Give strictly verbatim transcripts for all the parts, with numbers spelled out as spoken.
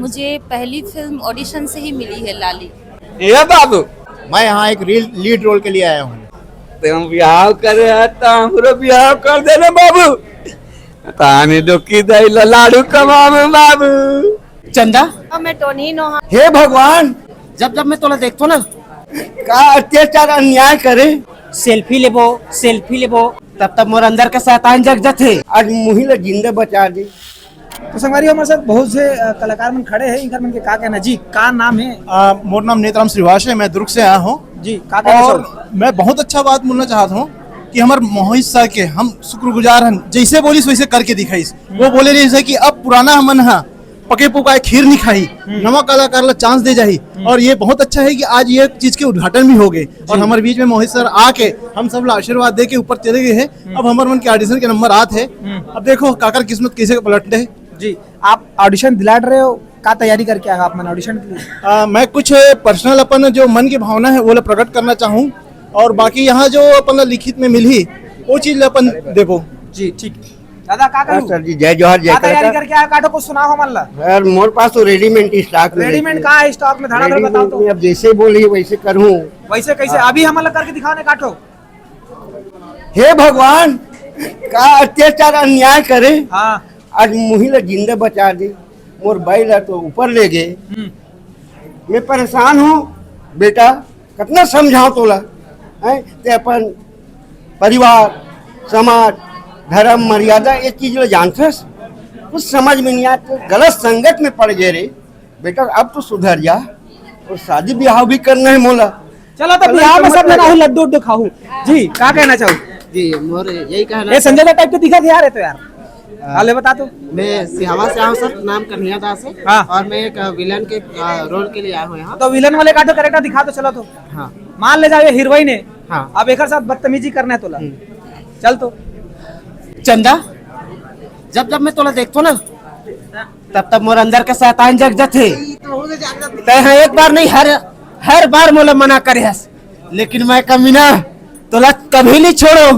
मुझे पहली film audition से ही मिली है लाली। ए बाबू, मैं यहाँ एक रील लीड रोल के लिए आया हूँ। तुम बिहाव करे है तो हमरो बिहाव कर देना बाबू। तानी डोकी दई ला लाडू कमाम बाबू। चंदा। और मैं टोनी नोहा। हे भगवान, जब जब मैं तोला देखतो ना, का अत्याचार अन्याय करे। सेल्फी लेबो, सेल्फी लेबो, तब तब मोर अंदर के शैतान जग जथे। आज मुही ला जिंदा बचा दे। तो संगवारी, हमारे साथ बहुत से अ, कलाकार मन खड़े हैं, इनकर मन के का कहना जी, का नाम है? आ, मोर नाम नेतराम श्रीवास है, मैं दुर्ग से आया हूँ। जी, का कहना और चाहो? मैं बहुत अच्छा बात बोलना चाहता हूँ कि हमारे मोहित सर के हम शुक्रगुजार हैं, जैसे बोलिस वैसे करके दिखाइस। वो बोले रहिस कि अब पुराना हमन हा पके पुकाए खीर नहीं खाई, नवा कलाकार ला चांस दे जाही। और ये बहुत अच्छा है कि आज ये चीज के उद्घाटन भी हो गए और हमारे बीच में मोहित सर आके हम सब ला आशीर्वाद दे के ऊपर चले गए हैं। अब हमारे मन के ऑडिशन के नंबर आत है। अब देखो काकर किस्मत कैसे पलटते हैं। जी, आप ऑडिशन दिला रहे हो, का तैयारी करके आए हो आप मन ऑडिशन के लिए? आ, मैं कुछ पर्सनल अपन जो मन की भावना है वो ला प्रकट करना चाहूँ और बाकी यहाँ जो अपन ला लिखित में मिली वो चीज ला अपन देबो। जी, ठीक। दादा, का हाँ करूँ? सर जी, जय जोहार, जय का तैयारी कलाकार। करके आए हो? काटो, कुछ सुनाओ हमन ला। सर, मोर पास तो रेडीमेड स्टॉक में रेडीमेड रहती है। का है स्टॉक में? धड़ाधड़ रेडीमेड बताओ तो। में अब जैसे बोली वैसे करूँ। वैसे कैसे? हाँ। अभी हमन ला करके दिखाओ ना, काटो। हे भगवान, का अत्याचार अन्याय करे। हाँ। आज मुही ला जिंदा बचा दे, मोर बाई ला तो ऊपर ले गए। हम्म। मैं परेशान हूँ बेटा, कितना समझाओ तोला, हैं? ते अपन परिवार, समाज, धर्म, मर्यादा, ये चीज ला जानथस? कुछ समझ में नहीं आत, गलत संगत में पड़ गए रे। बेटा, अब तो सुधर जा, और शादी ब्याह भी करना है मोला। चलो, तो चलो, ब्याह में चलो, सब मत जना लड़ो। हो, लड्डू उड्डू खाओ। जी, का कहना चाहो? जी, मोर यही कहना ए, है। संजय दत्त टाइप के दिखा थे यार, ये तो यार। हाँ। हाँ, ले बता तो। मैं सिहावा से आया हूँ सर, नाम कन्हैया दास है। हाँ। और मैं एक, अ, विलन के, अ, रोल के लिए आया हूँ यहाँ। तो विलन वाले का तो कैरेक्टर दिखा दो, चलो तो। हाँ। मान ले जाओ, ये हीरोइन है। हाँ। अब एक साथ बदतमीजी करना है तोला। हम्म। चल तो। चंदा, जब जब मैं तोला देखतो ना, तब तब मोर अंदर के शैतान जग जथे। तै हा एक बार नहीं, हर हर बार मोला मना करे हस, लेकिन मैं कमीना तोला कभी नहीं छोड़ो,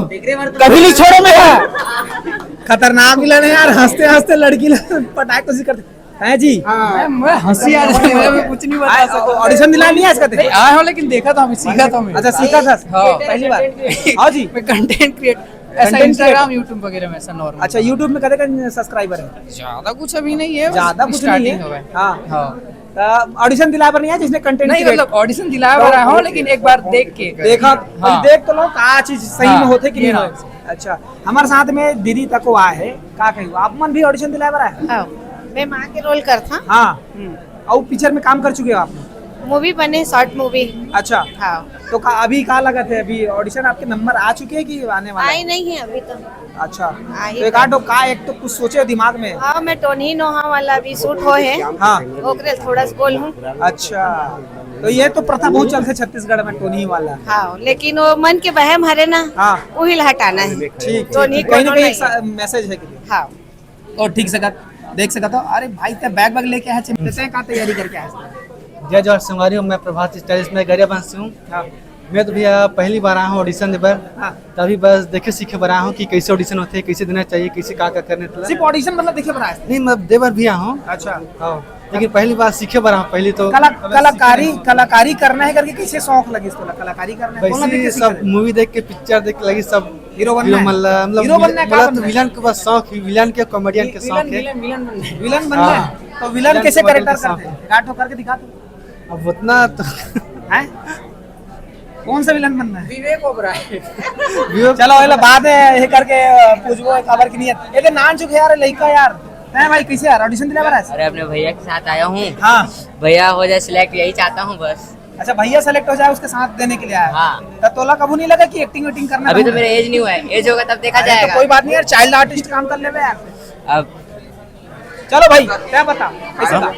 कभी नहीं छोड़ो मैं। खतरनाक मिलन है यार, हंसते हंसते लड़की ला पटाए कोशिश करते हैं जी। हाँ। मैं, मैं हंसी आ रही है, मैं कुछ नहीं बता सकता। ऑडिशन दिला नहीं है इसका? नहीं, आया हूँ, लेकिन देखा था मैं, सीखा था मैं। अच्छा, सीखा था? हाँ। पहली बार? हाँ जी। मैं कंटेंट क्रिएट, ऐसा content Instagram, create। YouTube वगैरह में ऐसा नॉर्मल। अच्छा, YouTube में कते कन सब्सक्राइबर है? ज्यादा कुछ अभी नहीं है, बस ज्यादा कुछ नहीं है। स्टार्टिंग हुआ है। हाँ। हाँ। तो ऑडिशन दिलाए बर नहीं है जिसने कंटेंट नहीं, क्रिएट मतलब ऑडिशन दिलाए बर आया हूँ, लेकिन एक बार देख के। देखा, हाँ। देख तो लो का चीज सही हाँ, में होते कि ये नहीं हाँ। होते। अच्छा, हमारे साथ में दीदी तको आए है, का कही आप मन भी ऑडिशन दिलाए बर आए? हाँ, मैं माँ के रोल करता। हाँ। हम्म। और पिक्चर में काम कर चुके हो आप? मूवी बने, शॉर्ट मूवी। अच्छा। हाँ। तो का, अभी का लगत है, अभी ऑडिशन आपके नंबर आ चुके हैं कि आने वाला है? आए नहीं है अभी तो। अच्छा। आ ही तो एक गया। आध का, एक तो कुछ सोचे हो दिमाग में? हाँ, मैं टोनी नोहा वाला अभी शूट हो है। हाँ। ओकरे थोड़ा सा बोल हूँ। अच्छा, तो ये तो प्रथा बहुत चलते छत्तीसगढ़ में, टोनी वाला। हाँ, लेकिन वो मन के बहम हरे ना, हाँ। वही ला हटाना है। ठीक, टोनी ठीक। कहीं ना कोनो कहीं एक नहीं। सा-, मैसेज है कि हाँ। और ठीक सकत, देख सकत हो। अरे भाई, ते बैग वैग लेके आए छे, ते का तैयारी करके आए छे? जय जोहार संगवारी हो, मैं प्रभात स्टाइलिश में गरियाबंद से हूँ। हाँ। मैं तो भैया पहली बार आया हूँ ऑडिशन दे बर। हाँ। तभी बस देखे सीखे बर आया हूँ कि कैसे ऑडिशन होते, कैसे देना चाहिए, कैसे का का करने तला। सिर्फ ऑडिशन मतलब देखे बर आए? नहीं, मतलब दे बर भी आया हूँ। अच्छा। हाँ, लेकिन पहली बार सीखे बर आया हूँ, पहली तो कला-, मतलब कलाकारी, सीखे नहीं। कलाकारी करना है करके कैसे शौक लगिस तोला? कलाकारी करना है, कौन वैसे लगे ही सीखे सब बर? मूवी देख के, पिक्चर देख के लगी सब हीरो बनना हीरो है? मन ला, मतलब हीरो विल-, बनना है, का मतलब बनना है? विलन के बस शौक ही, विलन के कॉमेडियन के शौक विलन, है। विलन, विलन बनना हाँ। है। तो विलन विलन कैसे कॉमेडियन कैरेक्टर के शौक करते हैं? है। काटो करके दिखा दो। अब उतना तो हैं? कौन सा विलन बनना है? विवेक ओबराय। विवेक चलो, एला बाद में ये करके, अ, पूछबो, एक खबर की नियत। ये तो नान चुके यार, लइका यार। हैं भाई, कैसे यार, ऑडिशन दिला बड़ा? अरे, अपने भैया के साथ आया हूँ। हाँ। भैया हो जाए सिलेक्ट, यही चाहता हूँ बस। अच्छा, भैया सेलेक्ट हो जाए, उसके साथ देने के लिए आया। हाँ। तो तोला कबू नहीं लगा कि एक्टिंग वेक्टिंग करना अभी तो कबू? मेरा एज नहीं हुआ है, एज होगा तब देखा अरे, तो जाएगा। कोई बात नहीं यार, चाइल्ड आर्टिस्ट काम कर लेबे यार। अब चलो भाई, क्या बता, कैसे हाँ। था?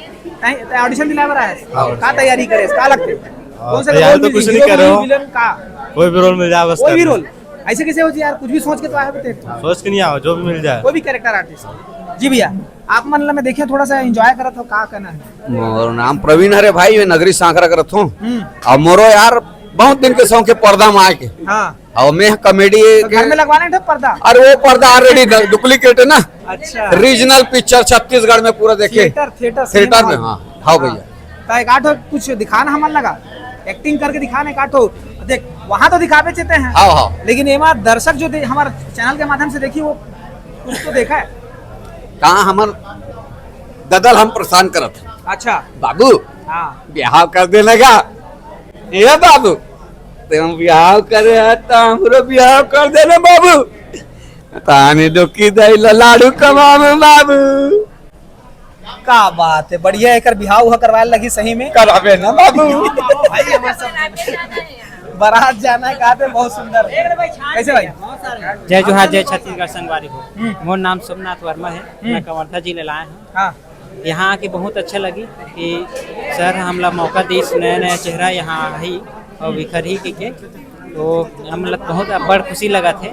तै, तै ऑडिशन दिला रहा है? हाँ। का तैयारी करे, का लगते? हाँ, कौन सा तैयारी रोल तो मिल कुछ जाए? नहीं हीरो कर रहे हो। विलन का? कोई भी रोल मिल जाए बस कोई भी करना। रोल? ऐसे कैसे हो जी यार, कुछ भी सोच के तो आया बते। सोच के नहीं आओ, जो भी मिल जाए। कोई भी कैरेक्टर आर्टिस्ट। जी भैया, आप मन ला मैं देखिए थोड़ा सा एंजॉय करत हो, का कहना है? मोर नाम प्रवीण हरे भाई, मैं नगरी सांकरा करत हूँ। हम्म। अब मोरो यार बहुत दिन के शौक है पर्दा में आके। हाँ। और मैं कॉमेडी तो घर में लगवा लें पर्दा। अरे वो पर्दा ऑलरेडी डुप्लीकेट है ना। अच्छा। रीजनल पिक्चर छत्तीसगढ़ में पूरा देखे। थिएटर, थिएटर, थिएटर में। हाँ, हाँ भैया। तो एक आठ कुछ दिखाना हमन लगा, एक्टिंग करके दिखाना एक आठ। देख, वहाँ तो दिखावे चेते हैं। हाँ, हाँ। लेकिन एमा दर्शक जो दे-, हमारे चैनल के माध्यम से देखी, वो कुछ तो देखा है। कहाँ हमर ददल हम परेशान करत। अच्छा। बाबू, हाँ। बिहाव कर देना का? ए बाबू, तें बिहाव करे है त हमरो बिहाव कर देना बाबू। तानी डोकी दई ला लाडू कमावे बाबू। का बात है, बढ़िया। एकर बिहाव उहा करवाए लगी सही में। करावे ना बाबू। भाई, हमर सब बारात जाना है, कहा थे, बहुत सुंदर। कैसे भाई? जय जोहार, जय छत्तीसगढ़ संगवारी हो। हम्म। मोर नाम सोमनाथ वर्मा है, हम्म। मैं कवर्धा जिले लाए हूँ। हाँ। यहाँ आके बहुत अच्छा लगी कि सर हमला मौका दीस, नया नया चेहरा यहाँ आही और विखरही के, के। तो हमला बहुत बड़ खुशी लगा थे।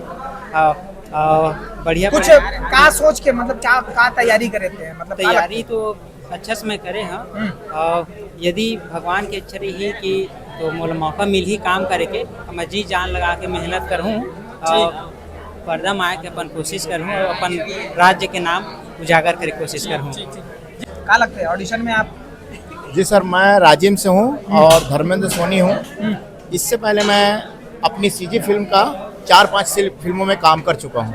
आ, आ, बढ़िया कुछ बढ़िया। का सोच के, मतलब, क्या, का तैयारी करे थे, मतलब, का तैयारी लगता है? तो अच्छा से मैं करे हूँ। हम्म। और यदि भगवान की इच्छा रही कि तो मोला मौका मिलही काम करे के, तो मैं जी जान लगा के मेहनत करहूँ और पर्दा में आए के अपन कोशिश करहूँ और अपन राज्य के नाम उजागर करे के कोशिश करहूँ। का लगता है ऑडिशन में आप? जी सर, मैं राजिम से हूँ और धर्मेंद्र सोनी हूँ। हम्म। इससे पहले मैं अपनी सीजी फिल्म का चार पांच सिल-, फिल्मों में काम कर चुका हूँ।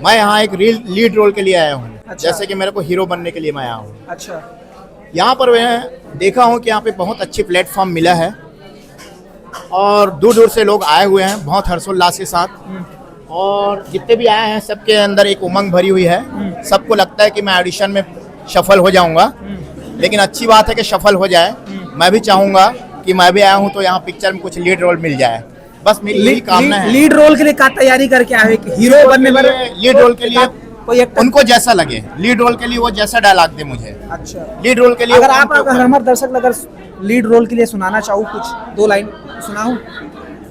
मैं यहाँ एक रील, लीड रोल के लिए आया हूँ। अच्छा। जैसे कि मेरे को हीरो बनने के लिए मैं आया हूँ। अच्छा। यहाँ पर मैं देखा हूँ कि यहाँ पे बहुत अच्छी प्लेटफॉर्म मिला है और दूर दूर से लोग आए हुए हैं बहुत हर्षोल्लास के साथ। हम्म। और जितने भी आए हैं, सबके अंदर एक उमंग भरी हुई है। हम्म। सबको लगता है कि मैं ऑडिशन में सफल हो जाऊंगा। हम्म। लेकिन अच्छी बात है कि सफल हो जाए। हम्म। मैं भी चाहूंगा कि मैं भी आया हूँ तो यहाँ पिक्चर में कुछ लीड रोल मिल जाए। बस मेरी यही ली-, कामना ली-, है। लीड रोल के लिए क्या तैयारी करके आए हो? एक हीरो बनने वाले लीड रोल के लिए कोई एक्टर? उनको जैसा लगे, लीड रोल के लिए वो जैसा डायलॉग दे मुझे। अच्छा। लीड रोल के लिए अगर वो आप, उनको अगर हमारे दर्शक अगर लीड रोल के लिए सुनाना चाहो कुछ दो लाइन सुनाओ।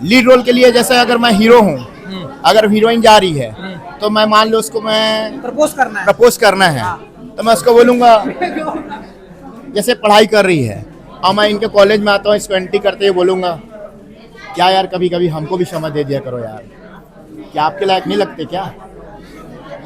लीड रोल के लिए जैसे अगर मैं हीरो हूँ, हम्म। अगर हीरोइन जा रही है, हम्म। तो मैं मान लो उसको मैं प्रपोज करना है। प्रपोज करना है, हाँ। तो मैं उसको बोलूँगा, जैसे पढ़ाई कर रही है और मैं इनके कॉलेज में आता हूँ, इसको एंट्री करते हुए बोलूँगा, क्या यार, कभी कभी हमको भी समय दे दिया करो यार, क्या आपके लायक नहीं लगते क्या?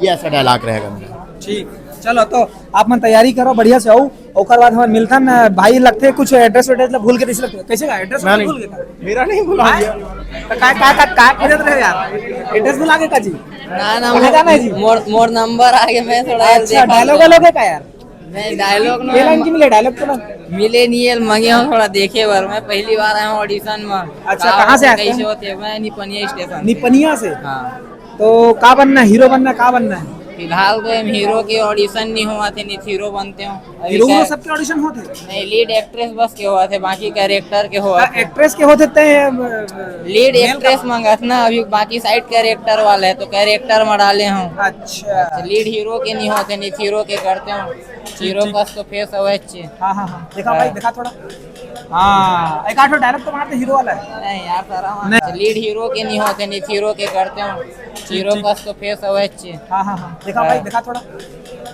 ये ऐसा डायलॉग रहेगा मेरा। ठीक, चलो तो आप मन तैयारी करो बढ़िया से आओ, ओकर बाद हमन मिलथन। भाई लगथे कुछ एड्रेस वेड्रेस ला भूल के दिस लगथे, कैसे का एड्रेस ना, नहीं। भूल गए का? मेरा नहीं भूला हाँ? भैया। तो का, का, का, का खोजत रहे यार, एड्रेस भुला के का जी? ना, ना, कहाँ मोर, जाना है जी? मोर, मोर नंबर आगे, मैं थोड़ा अच्छा, डायलॉग वालोग है का यार? नहीं, डायलॉग ना। ये लाइन की मिले, डायलॉग तो ना। मिले नहीं है, मंगे हो थोड़ा देखे बर। मैं पहली बार आया हूँ ऑडिशन में। अच्छा, कहाँ से आते हैं? कैसे होते हैं? मैं निपनिया स्टेशन से। निपनिया से? हाँ। तो का बनना है? हीरो बनना, का बनना है? फिलहाल तो हम हीरो के ऑडिशन नहीं हुआ थे, नहीं हीरो बनते हो। अभी हीरो क्या? सबके ऑडिशन होते हैं? नहीं, लीड एक्ट्रेस बस के हुआ थे, बाकी कैरेक्टर के हुआ हाँ, थे। एक्ट्रेस के होते थे, अ, अ, लीड मेल का एक्ट्रेस मंगा था ना, अभी बाकी साइड कैरेक्टर वाला है, तो कैरेक्टर में डाले हूँ। अच्छा। लीड हीरो के नहीं होते, नहीं हीरो के करते हूँ। हीरो ठीक। का तो फेस अवे अच्छे। हाँ, हाँ, हाँ। देखा भाई, हाँ। देखा थोड़ा। हाँ, एक आध डायलॉग तो मारते हीरो वाला है। नहीं यार, सारा नहीं। लीड हीरो के नहीं होते, नहीं हीरो के करते हूँ। हीरो ठीक। का तो फेस अवे अच्छे। हाँ, हाँ, हाँ। देखा भाई, हाँ। देखा थोड़ा।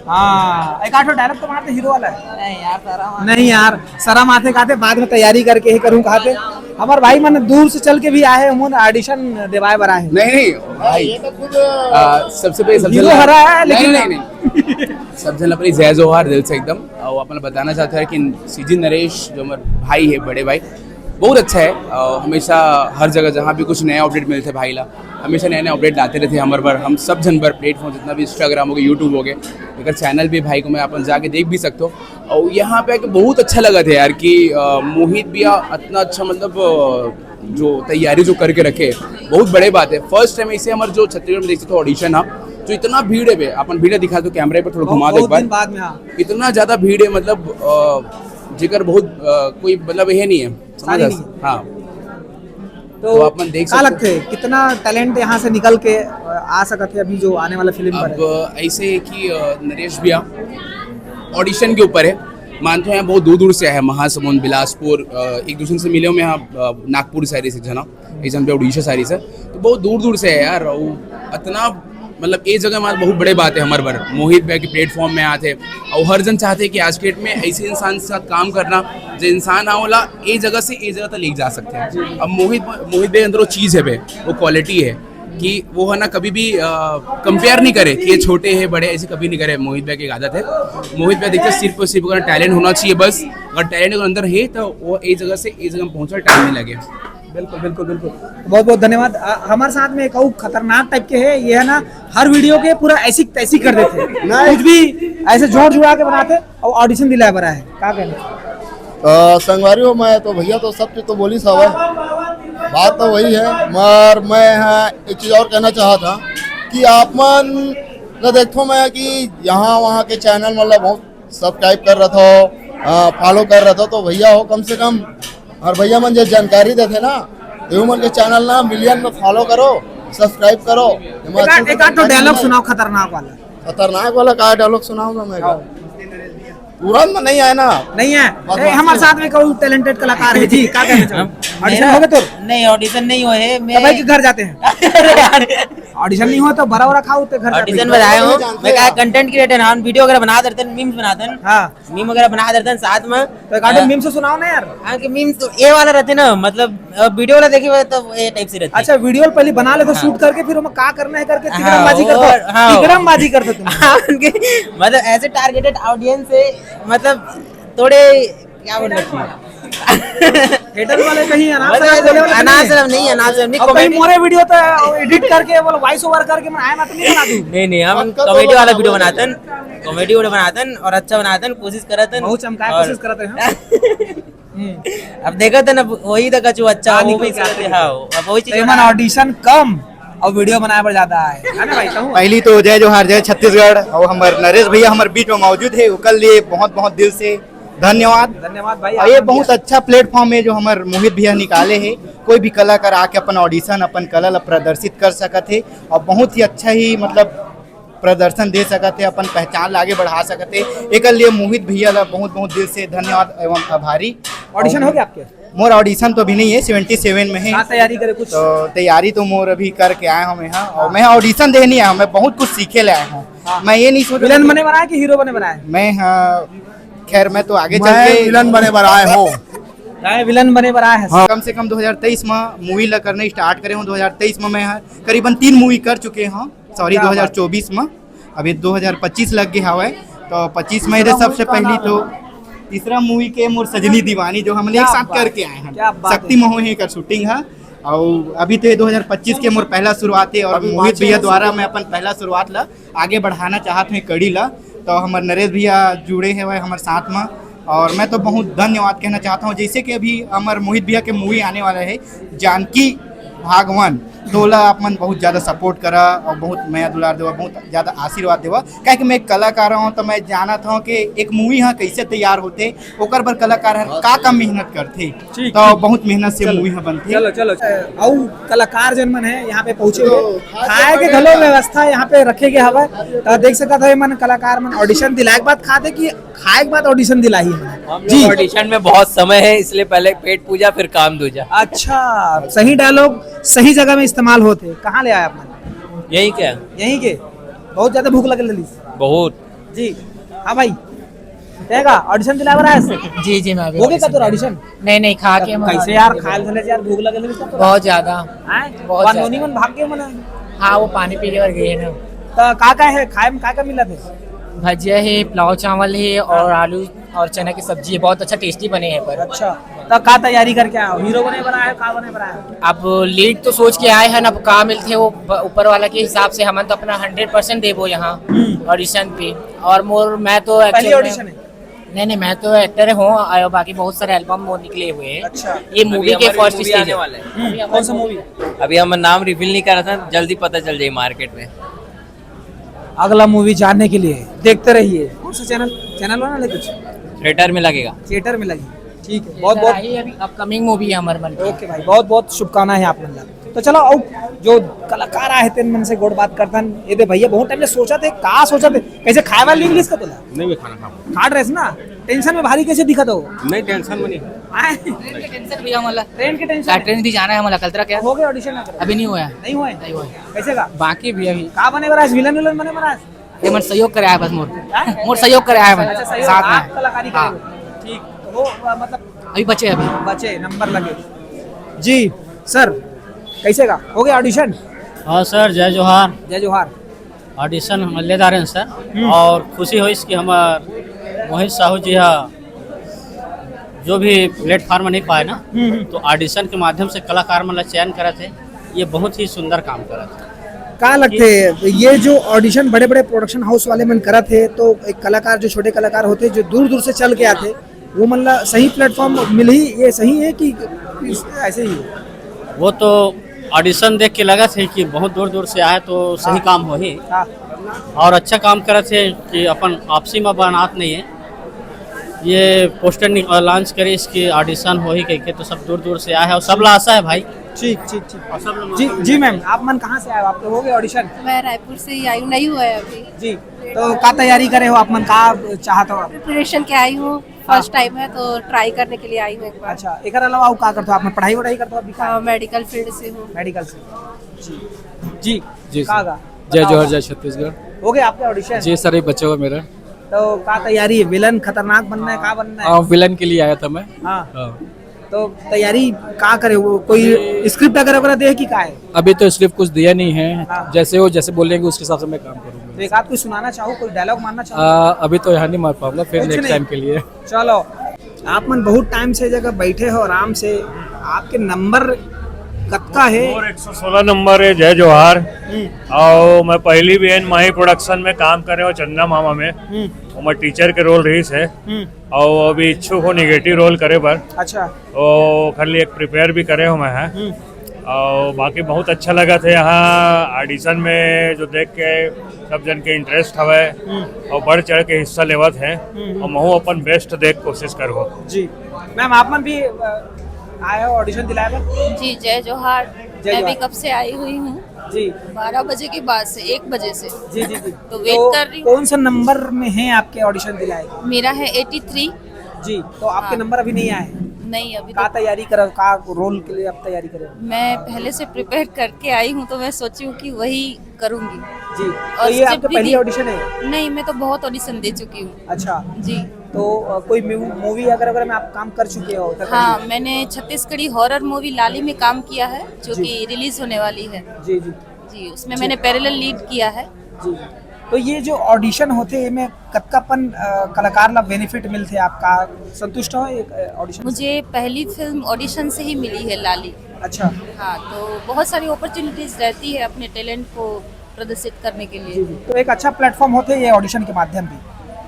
हाँ, एक आध डायलॉग तो मारते हीरो वाला है। नहीं यार, शरम आथे। नहीं यार, शरम आथे काथे, बाद में तैयारी करके ही करूँ काथे। हमारे भाई मन दूर से चल के भी आए, हम ऑडिशन देवाए बर आए हैं। नहीं, नहीं, भाई, ये तो खुद, आ, सबसे पहले सब हीरो जन हरा है, नहीं, लेकिन नहीं, नहीं। सब जन अपनी जय जोहार दिल से एकदम। और अपन बताना चाहते हैं कि सीजी नरेश जो हमारे भाई है, बड़े भाई, बहुत अच्छा है। अ, हमेशा हर जगह जहाँ भी कुछ नया अपडेट मिलते भाई ला, हमेशा नया नया अपडेट लाते रहते हैं हमारे पर, हम सब जन पर प्लेटफॉर्म जितना भी Instagram हो गया, YouTube हो गया, अगर चैनल भी भाई को मैं अपन जाके देख भी सकते हो। और यहाँ पे आके बहुत अच्छा लगा था यार कि, अ, मोहित भैया इतना अच्छा मतलब, अ, जो तैयारी जो करके रखे, बहुत बड़े बात है। फर्स्ट टाइम ऐसे हमारे जो छत्तीसगढ़ में देखते तो ऑडिशन है, जो इतना भीड़ है बे, अपन भीड़ दिखा दो कैमरे पे थोड़ा बहुत, घुमा दो एक बहुत बार। दिन बाद में, हाँ। इतना ज्यादा भीड़ है मतलब, अ, जेकर बहुत, अ, कोई मतलब ये नहीं है, समझ सारी रहे? नहीं है। हाँ। तो तो आप मन देख का सकते हो। लगते हैं, कितना टैलेंट यहाँ से निकल के, अ, आ सकते हैं अभी जो आने वाला फिल्म पर है? अब ऐसे है कि, अ, नरेश भैया ऑडिशन के ऊपर है, मानते हैं बहुत दूर दूर से आए हैं, महासमुंद, बिलासपुर, अ, एक दूसरे से मिले हुए हैं यहाँ, अ, नागपुर साइड से जना, एक जन पे उड़ीसा साइड से, तो बहुत दूर दूर से है यार। वो इतना मतलब ये जगह हमारे बहुत बड़े बात है, हमारे बर मोहित भैया के प्लेटफॉर्म में आते हैं। और हर जन चाहते हैं कि आज के डेट में ऐसे इंसान के साथ काम करना, जो इंसान हा ओला ये जगह से ये जगह तक ले जा सकते हैं। अब मोहित मोहित भैया अंदर वो चीज़ है बे, वो क्वालिटी है कि वो है ना, कभी भी कंपेयर नहीं करे कि ये छोटे हैं बड़े, ऐसे कभी नहीं करे। मोहित भैया की एक आदत है, मोहित भैया देखते सिर्फ और सिर्फ अगर टैलेंट होना चाहिए बस, अगर टैलेंट अगर अंदर है तो वो ये जगह से ये जगह पहुँचना टाइम नहीं लगे। बिल्कुल, बिल्कुल, बिल्कुल। बहुत बहुत धन्यवाद। हमारे साथ में एक और खतरनाक टाइप के है, ये है ना, हर वीडियो के पूरा ऐसी तैसी कर देते हैं। कुछ भी ऐसे जोड़ जुड़ा के बनाते हैं और ऑडिशन दिलाया बड़ा है। क्या कहना? संगवारी हो, मैं तो भैया तो सब चीज तो बोली सब है। बात तो वही है, मगर मैं यहाँ एक चीज और कहना चाहा था कि आप मन न देखो मैं कि यहाँ वहाँ के चैनल मतलब बहुत सब्सक्राइब कर रहा था, फॉलो कर रहा था, तो भैया हो कम से कम और भैया मन जो जानकारी देते ना, तो मन के चैनल ना मिलियन में फॉलो करो, सब्सक्राइब करो। एक आध तो डायलॉग सुनाओ खतरनाक वाला। खतरनाक वाला का डायलॉग सुनाऊंगा मैं? तुरंत में नहीं आया ना। नहीं है। हमारे साथ में कोई टैलेंटेड कलाकार है जी, क्या कहना चाहोगे? ऑडिशन हो गए तो? नहीं, ऑडिशन नहीं हुआ है। मैं भाई के घर जाते हैं। ऑडिशन नहीं हुआ तो बड़ा बड़ा खाओ तो घर। ऑडिशन में आए हो, मैं कहा कंटेंट क्रिएटर, हम वीडियो वगैरह बना देते हैं, मीम्स बनाते हैं। हाँ। मीम वगैरह बना देते हैं साथ में। तो एक आधे मीम से सुनाओ ना यार। हाँ, कि मीम तो ये वाला रहते ना, मतलब वीडियो वाला देखे हुए तो ये टाइप से रहते। अच्छा, वीडियो पहले बना लेते, शूट करके फिर हम क्या करना है करके तिकड़मबाजी करते। हाँ, तिकड़मबाजी करते तुम। हाँ, उनके मतलब ऐसे टारगेटेड ऑडियंस है, मतलब थोड़े क्या बोल रहे हैं, हेटर वाले कहीं अनाज वाले बोले वाले अनाज नहीं है। नहीं, अनाज नहीं, अब कहीं कॉमेडी। मोरे वीडियो तो एडिट करके बोलो, वॉइस ओवर करके मैं आया ना तो नहीं बना दूं। नहीं नहीं, हम कॉमेडी वाला वीडियो बनाते हैं, कॉमेडी वीडियो बनाते हैं और अच्छा बनाते हैं, कोशिश करते हैं। बहुत चमकाए और कोशिश करते हैं। अब देखा था ना, वही था कछु अच्छा, हाँ, वो निकल भी के आते करते हैं। हाँ, अब वही चीज तो बना- ऑडिशन कम और वीडियो बनाए पर ज्यादा है, है ना भाई? कहूँ पहली तो जय जोहार, जय छत्तीसगढ़। और हमारे नरेश भैया हमारे बीच में मौजूद है, ओकर लिए बहुत बहुत दिल से धन्यवाद। धन्यवाद भाई, और ये आपका बहुत भी। अच्छा प्लेटफॉर्म है जो हमारे मोहित भैया निकाले हैं। कोई भी कलाकार आके अपन ऑडिशन, अपन कला ला प्रदर्शित कर सकत है और बहुत ही अच्छा ही मतलब प्रदर्शन दे सकत है, अपन पहचान ला आगे बढ़ा सकत है। एकर लिए मोहित भैया ला बहुत बहुत दिल से धन्यवाद एवं आभारी। ऑडिशन हो गया आपके? मोर ऑडिशन तो अभी नहीं है, सेवेंटी सेवन में है। हाँ, तैयारी करे कुछ? तो तैयारी तो मोर अभी करके आए हूँ मैं यहाँ, और मैं ऑडिशन दे नहीं आया हूँ, मैं बहुत कुछ सीखे ले आया हूँ। हाँ। मैं ये नहीं सोच विलन बने बनाया कि हीरो बने बनाया? मैं हाँ, खैर मैं तो आगे चल मैं के विलन बने बनाए हो। मैं विलन बने बनाया है। हाँ। कम से कम दो हज़ार तेईस में मूवी ला करना स्टार्ट करे हूँ, दो हज़ार तेईस में मैं हाँ करीबन तीन मूवी कर चुके हूँ, सॉरी, क्या बात। दो हज़ार चौबीस में, अभी दो हज़ार पच्चीस लग गया हवा है, तो पच्चीस में ये सबसे पहली तो तीसरा मूवी के मोर सजनी दीवानी जो हमने एक क्या साथ बात। करके आए हैं, क्या बात शक्ति है। महो ही कर शूटिंग है। और अभी तो ये दो हज़ार पच्चीस के मोर पहला शुरुआत है और अभी मोहित भैया द्वारा मैं अपन पहला शुरुआत ला आगे बढ़ाना चाहत हूँ कड़ी ला। तो हमारे नरेश भैया जुड़े हुए हमारे साथ में, और मैं तो बहुत धन्यवाद कहना चाहता हूँ। जैसे कि अभी हमारे मोहित भैया के मूवी आने वाला है जानकी भाग वन, तो ओला आप मन बहुत ज्यादा सपोर्ट करा और बहुत मया दुलार देवा, बहुत ज्यादा आशीर्वाद देवा, काहे कि मैं एक कलाकार हूँ तो मैं जानत हूँ कि एक मूवी हाँ कैसे तैयार होते, ओकर बर कलाकार हर का का मेहनत करथे। ठीक, तो ठीक। बहुत मेहनत से चलो। मूवी ह बनथे। चलो चलो। अउ कलाकार जन मन है यहाँ पे पहुँचे हुए, खाए के घलो व्यवस्था यहाँ पे रखे गए हवा। तो देख सकत है मन कलाकार मन ऑडिशन दिलाए के बाद खाते कि खाए के बाद ऑडिशन दिलाही है। हम जी। लोग ऑडिशन में बहुत समय है, इसलिए पहले पेट पूजा फिर काम दूजा। अच्छा, सही डायलॉग सही जगह में इस्तेमाल होते। कहाँ ले आए आप मन? यही क्या? यहीं के। बहुत ज्यादा भूख लगे ललिस। बहुत। जी। हाँ भाई, कहेगा ऑडिशन दिला रहा है? जी जी, मैं अभी हो गया का तो ऑडिशन? नहीं नहीं, खा के हम कैसे यार, खाए ले यार, भूख लगे ललिस तो। बहुत ज्यादा। हैं? बहुत ज्यादा। नोनी मन भाग गए मने। हाँ, वो पानी पी के और गए ना। तो का का है खाए में, का का मिला थे? भजिया है, पुलाव चावल है और आलू और चना की सब्जी है, बहुत अच्छा टेस्टी बने हैं पर। अच्छा, तो का तैयारी करके आए हो? हीरो बने बना है, का बने बना है? अब लीड तो सोच के आए हैं ना, अब का मिलते वो ब- ऊपर वाला के हिसाब से। हमन तो अपना हंड्रेड परसेंट देबो यहाँ ऑडिशन पे। और मोर मैं तो पहली actual में ऑडिशन है? नहीं नहीं, मैं तो एक्टर हूँ और बाकी बहुत सारे एल्बम वो निकले हुए हैं। अच्छा। ये मूवी के फर्स्ट स्टेज है। कौन सा मूवी? अभी हम नाम रिवील नहीं कर रहा था, जल्दी पता चल जाए मार्केट में। अगला मूवी जानने के लिए देखते रहिए। कौन सा चैनल, चैनल वाला नहीं कुछ? थिएटर में लगेगा। थिएटर में लगी। ठीक है, बहुत बहुत अभी अपकमिंग मूवी है हमारे मन की। ओके भाई, बहुत बहुत शुभकामनाएं हैं आप मन ला। तो चलो, अब जो कलाकार आए तेन मन से गोठ बात करथन। ये दे भैया, बहुत टाइम ले सोचत हे, का सोचत हे, कैसे खाए वाला नहीं मिलिस का तोला? नहीं, मैं खाना खाऊंगा। खा रहे ना? टेंशन में भारी कैसे दिखत हो? नहीं, टेंशन में नहीं। आए? ट्रेन के टेंशन भैया मला। ट्रेन के टेंशन का है? ट्रेन भी जाना है मला, कलतरा क्या? हो गया ऑडिशन? अभी नहीं हुआ है। नहीं हुआ है? नहीं हुआ है। कैसे का? बाकी भी अभी। का बने बरस, विलन विलन बने बरस? ये मन सहयोग करे आए बस मोर। हाँ? मोर सहयोग करे आए मन। अच्छा, सहयोग, साथ में। आप कलाकारी हाँ। करेंगे। ठीक, तो वो, अ, मतलब अभी बचे, अभी बचे, नंबर लगे। जी सर, कैसे का हो गया ऑडिशन? हाँ सर, जय जोहार। जय जोहार। ऑडिशन हम ले जा रहे हैं सर, हम्म। और खुशी होइस कि हमार मोहित साहू जी हा जो भी प्लेटफॉर्म नहीं पाए ना, हम्म, हम्म। तो ऑडिशन के माध्यम से कलाकार मन ला चयन करत हे, ये बहुत ही सुंदर काम करत हे। का लगथे, ये जो ऑडिशन बड़े-बड़े प्रोडक्शन हाउस वाले मन करत हे, तो एक कलाकार, जो छोटे कलाकार होथे, जो दूर-दूर से चल के आथे, वो मन ला सही प्लेटफॉर्म मिलही, ये सही है कि इस, ऐसे ही है? वो तो ऑडिशन देख के लगत हे कि बहुत दूर-दूर से आए, तो सही हाँ। काम होही। हाँ। और अच्छा काम करत हे कि अपन आपसी में बनात नहीं है। ये पोस्टर नि-, अ, लॉन्च करे, इसके ऑडिशन होही कह के, तो सब दूर दूर से आए हैं और सब ला आशा है भाई। ठीक, ठीक, ठीक। और सब लोग जी, जी मैम, आप मन कहाँ से आए हो? आपके हो गए ऑडिशन? मैं रायपुर से ही आई हूँ, नहीं हुआ है अभी। जी, तो का तैयारी करे हो आप मन, का चाहत हो आप? प्रिपरेशन के आई हूँ, हाँ। फर्स्ट टाइम है तो ट्राई करने के लिए आई हूँ एक बार। अच्छा, एकर अलावा अउ का करते हो आप मन? पढ़ाई वढ़ाई करते हो अभी का? हाँ, मेडिकल फील्ड से हूँ। मेडिकल से। जी। जी। जी का सर। का? जय बताओ। जोहार, जय छत्तीसगढ़। हो गया आपका ऑडिशन? जी सर, ये बचा हुआ मेरा। तो का तैयारी है? विलन खतरनाक बनना है, का बनना है? हाँ, विलन के लिए आया था मैं। हाँ। हाँ। तो तैयारी का करे हो? कोई स्क्रिप्ट वगैरह वगैरह दे कि का है? अभी तो स्क्रिप्ट कुछ दिया नहीं है। हाँ। जैसे वो जैसे बोलेंगे, उसके हिसाब से मैं काम करूँगा। तो एक आध कोई सुनाना चाहो, कोई डायलॉग मारना चाहो? आ, अभी तो यहाँ नहीं मार पाऊंगा, फिर कुछ नेक्स्ट नहीं। टाइम के लिए। चलो, आप मन बहुत टाइम से जगह बैठे हो आराम से, आपके नंबर कतका है? मोर एक सौ सोलह नंबर है, जय जोहार। हम्म। और मैं पहली भी एन माही प्रोडक्शन में काम करे हो, चंदा मामा में। हम्म। और मैं टीचर के रोल रहीस है। हम्म। और अभी इच्छुक हो निगेटिव रोल करे बर। अच्छा। तो ओखर लिए एक प्रिपेयर भी करे हो मैं है। हम्म। और बाकी बहुत अच्छा लगा था यहाँ ऑडिशन में, जो देख के सब जन के इंटरेस्ट हवे हम्म। और बढ़ चढ़ के हिस्सा लेवत है। हम्म। और महू अपन बेस्ट देख कोशिश करहूँ। जी मैम, आप मन भी, अ, आए हो ऑडिशन दिलाए बर? जी, जय जोहार। जय मैं भी जोहार। कब से आई हुई हूँ। जी। बारह बजे के बाद से, एक बजे से। जी, जी, जी। तो वेट तो कर रही हूँ। कौन सा नंबर में है आपके ऑडिशन दिलाए? मेरा है एटी थ्री। जी, तो आपके हाँ। नंबर अभी नहीं आए हैं? नहीं, अभी का तो तैयारी करो, का रोल के लिए आप तैयारी करो? मैं पहले से प्रिपेयर करके आई हूँ, तो मैं सोची हूँ कि वही करूँगी। जी, तो और ये स्क्रिप्ट आपका भी पहली थी। ऑडिशन है? नहीं, मैं तो बहुत ऑडिशन दे चुकी हूँ। अच्छा। जी। तो, अ, कोई मू-, मूवी अगर, अगर में आप काम कर चुके हो तक? हाँ, मैंने छत्तीसगढ़ी हॉरर मूवी लाली में काम किया है, जो जी। कि रिलीज होने वाली है। जी, जी। जी, उसमें जी। मैंने पैरेलल लीड किया है। जी। तो ये जो ऑडिशन होथे, एमे कतकापन, अ, कलाकार ला बेनिफिट मिलथे? आपका संतुष्ट हो एक, अ, ऑडिशन से? मुझे पहली फिल्म ऑडिशन से ही मिली है, लाली। अच्छा। हाँ, तो बहुत सारी अपॉर्चुनिटीज रहती है अपने टैलेंट को प्रदर्शित करने के लिए। जी, जी। तो एक अच्छा प्लेटफॉर्म होथे ये ऑडिशन के माध्यम भी।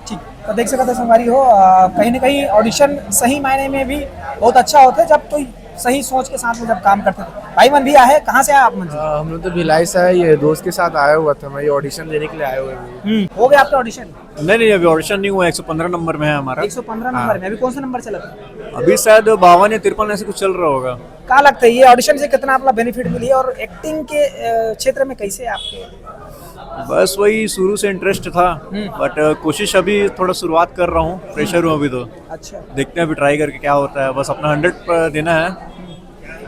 ठीक, तो देख सकत हो संगवारी हो, अ, कहीं ना कहीं ऑडिशन सही मायने में भी बहुत अच्छा होथे, जब कोई सही सोच के साथ में जब काम करते थे। भाई मन भी आए, कहाँ से आए आप मन जी? अ, हम लोग तो भिलाई से आए, ये दोस्त के साथ आया हुआ था मैं, ये ऑडिशन देने के लिए आए हुए हैं। हम्म, हो गया आपका ऑडिशन? नहीं, नहीं, अभी ऑडिशन नहीं हुआ, एक सौ पन्द्रह नंबर में है हमारा। एक सौ पन्द्रह हाँ। नंबर में, अभी कौन सा नंबर चला था? अभी शायद बावन या तिरपन ऐसे कुछ चल रहा होगा। का लगता है, ये ऑडिशन से कितना आपला बेनिफिट मिली और एक्टिंग के, अ, क्षेत्र में कैसे आपके? बस वही शुरू से इंटरेस्ट था, हम्म। बट, अ, कोशिश अभी थोड़ा शुरुआत कर रहा हूँ, फ्रेशर हूँ अभी तो। अच्छा। देखते हैं अभी ट्राई करके क्या होता है, बस अपना हंड्रेड देना है।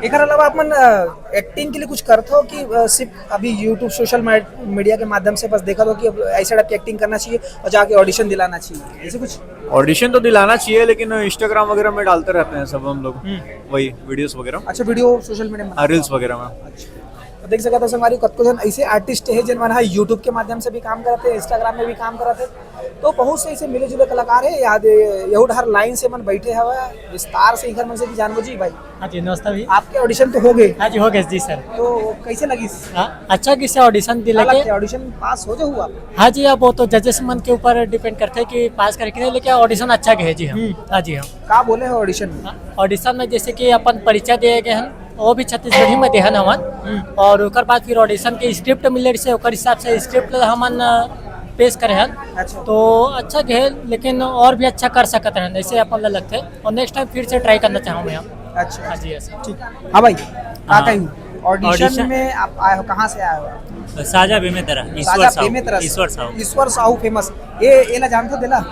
एकर अलावा आप मन, अ, एक्टिंग के लिए कुछ करत हो कि, अ, सिर्फ अभी YouTube, सोशल मीडिया के माध्यम से बस देखत हो कि अब ऐसे टाइप की एक्टिंग करना चाहिए और जाके ऑडिशन दिलाना चाहिए, ऐसे कुछ? ऑडिशन तो दिलाना चाहिए, लेकिन Instagram वगैरह में डालते रहते हैं सब हम लोग, हम्म। वही वीडियोस वगैरह। अच्छा, वीडियो सोशल मीडिया में हाँ, रील्स वगैरह में। अच्छा, तो देख सकत हो संगवारी, कतको झन ऐसे आर्टिस्ट हे, जिन मन ह YouTube के माध्यम से भी काम करत हे, Instagram में भी काम करत हे, तो बहुत से ऐसे मिले जुले कलाकार हे। याद यहू डहर लाइन से मन बैठे हवय, विस्तार से इकर मन से भी जानबो जी भाई। हाँ जी, नमस्ते भाई। आपके ऑडिशन तो हो गए? हाँ जी, हो गए जी सर। तो कैसे लगिस? हाँ, अच्छा गिस हे ऑडिशन दिला का के। लगथे, ऑडिशन पास हो जाहू आप? हाँ जी, अब वो तो जजेस मन के ऊपर डिपेंड करथे कि पास करे कि नहीं, लेकिन ऑडिशन अच्छा गए जी हम। हम्म। हाँ जी, हम। का बोले हो ऑडिशन में? हाँ, ऑडिशन में जैसे कि अपन परिचय दिए गए हैं, वो भी छत्तीसगढ़ी में देहन हवन। हम्म। और ओकर बाद फिर ऑडिशन के स्क्रिप्ट मिले से ओकर हिसाब से स्क्रिप्ट हमन, अ, पेश करे हन। अच्छा। तो अच्छा गए, लेकिन और भी अच्छा कर सकत रहन, ऐसे अपन ला लगथे। और नेक्स्ट टाइम फिर से ट्राई करना चाहूँ मैं। अच्छा। हाँ जी, yes। ठीक। हाँ भाई, का हाँ। कही? Audition audition? में आप आए हो, कहाँ से आए हो? साजा बेमेतरा, साजा ईश्वर साहू, बेमेतरा से। ईश्वर साहू। ईश्वर साहू फेमस। ये, ये ला जानते हो देला?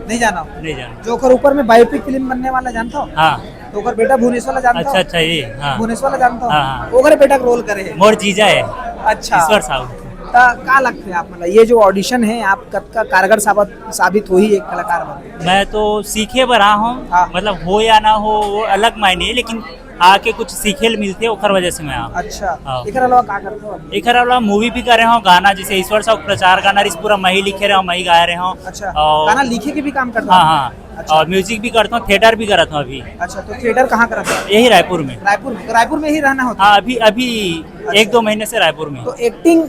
नहीं जाना हो? नहीं जाना। जो ओकर ऊपर में बायोपिक फिल्म बनने वाला जानता हो? हाँ। तो ओकर बेटा भुवनेश्वर ला जानता अच्छा हो? अच्छा, ये हाँ। भुवनेश्वर ला जानता हो? हाँ, हाँ। ओकर बेटा के रोल करे है। मोर जीजा है। अच्छा। ईश्वर साहू। त का लगथे आप, मतलब ये जो ऑडिशन है, आप कतका कारगर साबित साबित होही एक कलाकार बन? मैं तो सीखे बर आ हूँ। हाँ। मतलब हो या ना हो, वो अलग मायने है, लेकिन आके कुछ सीखे ल मिलथे, ओकर वजह से मैं आ हूँ। अच्छा। हाँ। एकर अलावा का करते हो आप? एकर अलावा मूवी भी करे हूँ, गाना जैसे ईश्वर साहू प्रचार गाना रिस पूरा मैं ही लिखे रहे हूँ, मैं ही गाए रहे हूँ। अच्छा। और गाना लिखे के भी काम करते हो? हाँ हाँ। अच्छा। और म्यूजिक भी करता हूँ, थिएटर भी करता हूँ अभी। अच्छा, तो थिएटर कहाँ करता हो? यही रायपुर में। रायपुर में। तो रायपुर में ही रहना होता है? हाँ, अभी अभी एक दो महीने से रायपुर में। तो एक्टिंग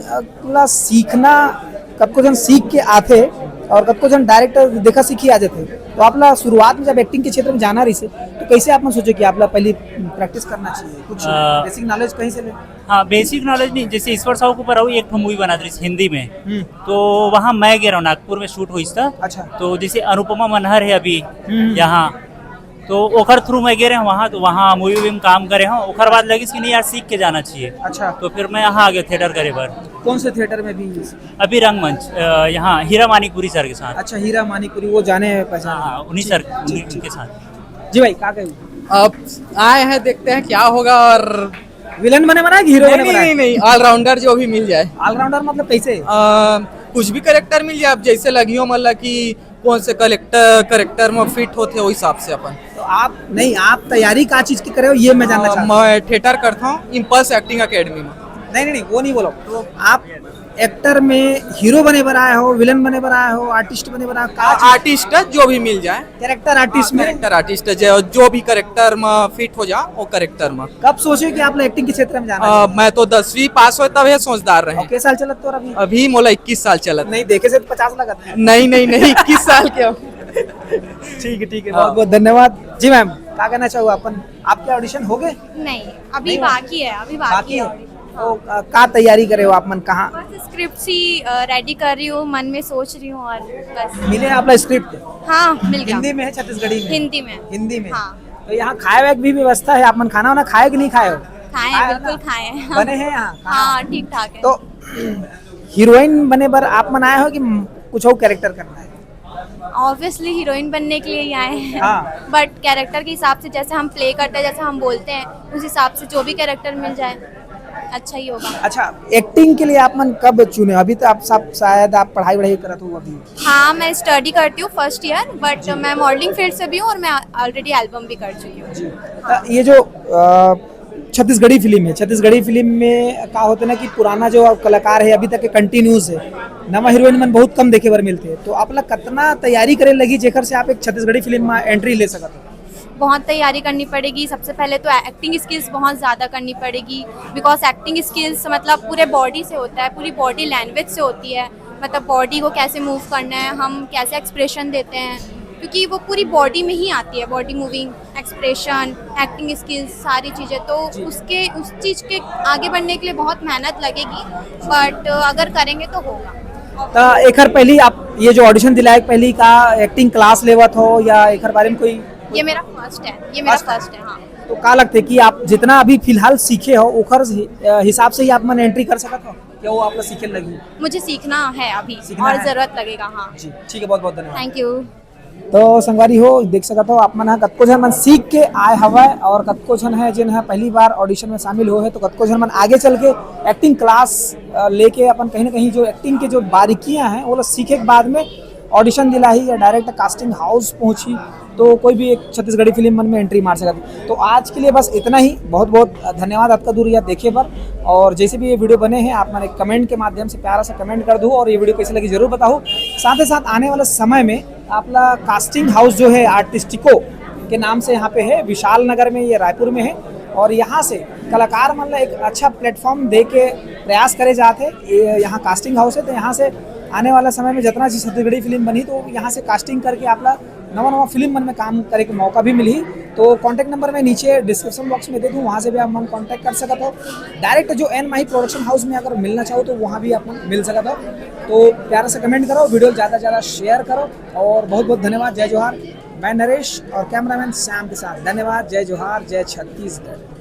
ला सीखना, कतको झन सीख के आथे और कतको झन डायरेक्ट देखा सीखी आ जाथे। तो आप ला शुरुआत में जब एक्टिंग के क्षेत्र में जाना रहिसे, तो कैसे आप मन सोचे कि आप ला पहली प्रैक्टिस करना चाहिए, कुछ अ, बेसिक नॉलेज कहीं से ले? हाँ, बेसिक नॉलेज नहीं, जैसे ईश्वर साहू के ऊपर अउ एक ठो मूवी बनात रहिस हिंदी में, हम्म। तो वहाँ मैं गे रहा हूँ, नागपुर में शूट होइस था। अच्छा। तो जैसे अनुपमा मनहर है अभी हम्म। यहाँ, तो ओकर थ्रू मैं गे रहे हूँ वहाँ, तो वहाँ मूवी में काम करे हूँ। ओकर बाद लगिस कि नहीं यार, सीख के जाना चाहिए। अच्छा। तो फिर मैं यहाँ आ गया थिएटर करे बर। कौन से थिएटर में भी? अभी रंगमंच, अ, यहाँ हीरा मानिकपुरी सर के साथ। अच्छा, हीरा मानिकपुरी, वो जाने पहचाने। हाँ, उन्हीं सर, उन्हीं उनके साथ। जी भाई, का कहे? अब आए हैं, देखते हैं क्या होगा। और विलन बने बर आए कि हीरो नहीं बने बर नहीं आए? नहीं नहीं, ऑलराउंडर जो भी मिल जाए। ऑलराउंडर मतलब कैसे? आ, कुछ भी करेक्टर मिल जाए, अब जैसे लगियो, मतलब कि कौन से कलेक्टर करेक्टर में फिट होते, वही हिसाब से अपन। तो आप नहीं, आप तैयारी का चीज की करे हो, ये मैं जानना आ, चाहता हूँ। मैं थिएटर करता हूँ इम्पल्स एक्टिंग एकेडमी में। नहीं नहीं नहीं, वो नहीं बोलो। तो आप एक्टर में हीरो बने बर आए हो, विलन बने बर आए हो, आर्टिस्ट बने बर आए हो, का चीज? आर्टिस्ट है, जो भी मिल जाए। कैरेक्टर आर्टिस्ट में? कैरेक्टर आर्टिस्ट है, जो जो भी करेक्टर में फिट हो जा, वो करेक्टर में। कब सोचे कि आप लोग एक्टिंग के क्षेत्र में जाना आ, है? मैं तो दसवीं पास होए तब ये सोचदार रहे। और के साल चलत तो अभी? अभी मोला इक्कीस साल चलत। नहीं देखे से तो पचास लगत है। नहीं नहीं नहीं, इक्कीस साल के हो। ठीक है, ठीक है, हाँ। बहुत बहुत धन्यवाद। जी मैम, का कहना चाहो अपन, आपके ऑडिशन हो गए? नहीं, अभी नहीं, बाकी है, अभी बाकी बाकी है है? audition। तो, आ, का तैयारी करे हो आप मन, कहाँ? बस स्क्रिप्ट ही रेडी कर रही हूँ, मन में सोच रही हूँ और बस। मिले आप लोग स्क्रिप्ट? हाँ, मिल गया। हिंदी में है, छत्तीसगढ़ी में? हिंदी में। हिंदी में। हाँ। तो यहाँ खाए वाए की भी व्यवस्था है, आप मन खाना वाना खाए कि नहीं खाए हो? खाए हैं, बिल्कुल खाए हैं। बने हैं यहाँ? हाँ, ठीक ठाक है। तो हीरोइन बने बर आप मन आए हो कि कुछ और कैरेक्टर करना है? ऑब्वियसली हीरोइन बनने के लिए ही आए हैं। हाँ। बट कैरेक्टर के हिसाब से जैसे हम प्ले करते हैं, जैसे हम बोलते हैं, उस हिसाब से जो भी कैरेक्टर मिल जाए, अच्छा ही होगा। अच्छा, एक्टिंग के लिए आप मन कब चुने? अभी तो आप सब शायद आप पढ़ाई वढ़ाई करत हो अभी। हाँ, मैं स्टडी करती हूँ फर्स्ट ईयर, बट मैं मॉडलिंग फील्ड से भी हूँ और मैं ऑलरेडी एल्बम भी कर चुकी हूँ। जी। तो ये जो अ, छत्तीसगढ़ी फिल्म है, छत्तीसगढ़ी फिल्म में का होता है ना कि पुराना जो कलाकार है अभी तक के कंटिन्यूस है, नवा हीरोइन मन बहुत कम देखे बर मिलते हैं। तो आप ला कितना तैयारी करे लगी जेकर से आप एक छत्तीसगढ़ी फिल्म में एंट्री ले सकते हो? बहुत तैयारी करनी पड़ेगी। सबसे पहले तो एक्टिंग स्किल्स बहुत ज़्यादा करनी पड़ेगी, बिकॉज एक्टिंग स्किल्स मतलब पूरे बॉडी से होता है, पूरी बॉडी लैंग्वेज से होती है। मतलब बॉडी को कैसे मूव करना है, हम कैसे एक्सप्रेशन देते हैं, क्योंकि वो पूरी बॉडी में ही आती है, body moving, expression, acting skills, सारी चीज़ें। तो उसके उस चीज़ के आगे बढ़ने के लिए बहुत मेहनत लगेगी, बट अगर करेंगे तो होगा। तो एकर पहली आप ये जो ऑडिशन दिलाए, पहली का एक्टिंग क्लास लेवत हो या एकर बारे में कोई? ये मेरा फर्स्ट है, ये मेरा First है? फर्स्ट है। हाँ। तो का लगते कि आप जितना अभी फिलहाल सीखे हो ओकर हि-, अ, हिसाब से ही आप मन एंट्री कर सकत हो, क्या वो आप लोग सीखे लगी? मुझे सीखना है अभी सीखना और है। ज़रूरत लगेगा। हाँ। जी, ठीक है, बहुत बहुत धन्यवाद। Thank you. तो संगवारी हो, देख सकत हो आप मन ह, कतको झन मन सीख के आए हवय और कतको झन है जिन ह पहली बार ऑडिशन में शामिल हुए हैं, तो कतको झन मन आगे चल के एक्टिंग क्लास, अ, लेके अपन कहीं ना कहीं जो एक्टिंग के जो बारीकियां हैं वो लोग सीखे के बाद में ऑडिशन दिलाही या डायरेक्ट कास्टिंग हाउस पहुंची, तो कोई भी एक छत्तीसगढ़ी फिल्म मन में एंट्री मार सकत। तो आज के लिए बस इतना ही। बहुत बहुत धन्यवाद आपका दूर या देखे बर। और जैसे भी ये वीडियो बने हैं, आप मन एक कमेंट के माध्यम से प्यारा सा कमेंट कर दो और ये वीडियो कैसे लगी जरूर बताओ। साथ ही साथ आने वाले समय में आप ला कास्टिंग हाउस जो है आर्टिस्टिको के नाम से यहाँ पे है, विशाल नगर में, ये रायपुर में है। और यहाँ से कलाकार मन ला एक अच्छा प्लेटफॉर्म दे के प्रयास करे जात है। ये यहाँ कास्टिंग हाउस है, तो यहाँ से आने वाला समय में जितना भी छत्तीसगढ़ी फिल्म बनी, तो यहाँ से कास्टिंग करके आप ला नवा नवा फिल्म मन में काम करे के मौका भी मिलही। तो कॉन्टैक्ट नंबर मैं नीचे डिस्क्रिप्शन बॉक्स में दे दूँ, वहाँ से भी आप मन कॉन्टैक्ट कर सकत हो। डायरेक्ट जो एन माही प्रोडक्शन हाउस में अगर मिलना चाहो, तो वहाँ भी आप मन मिल सकत हो। तो प्यारा सा कमेंट करो, वीडियो ज़्यादा से ज़्यादा शेयर करो और बहुत बहुत धन्यवाद। जय जोहार। मैं नरेश और कैमरामैन सैम के साथ धन्यवाद। जय जोहार, जय छत्तीसगढ़।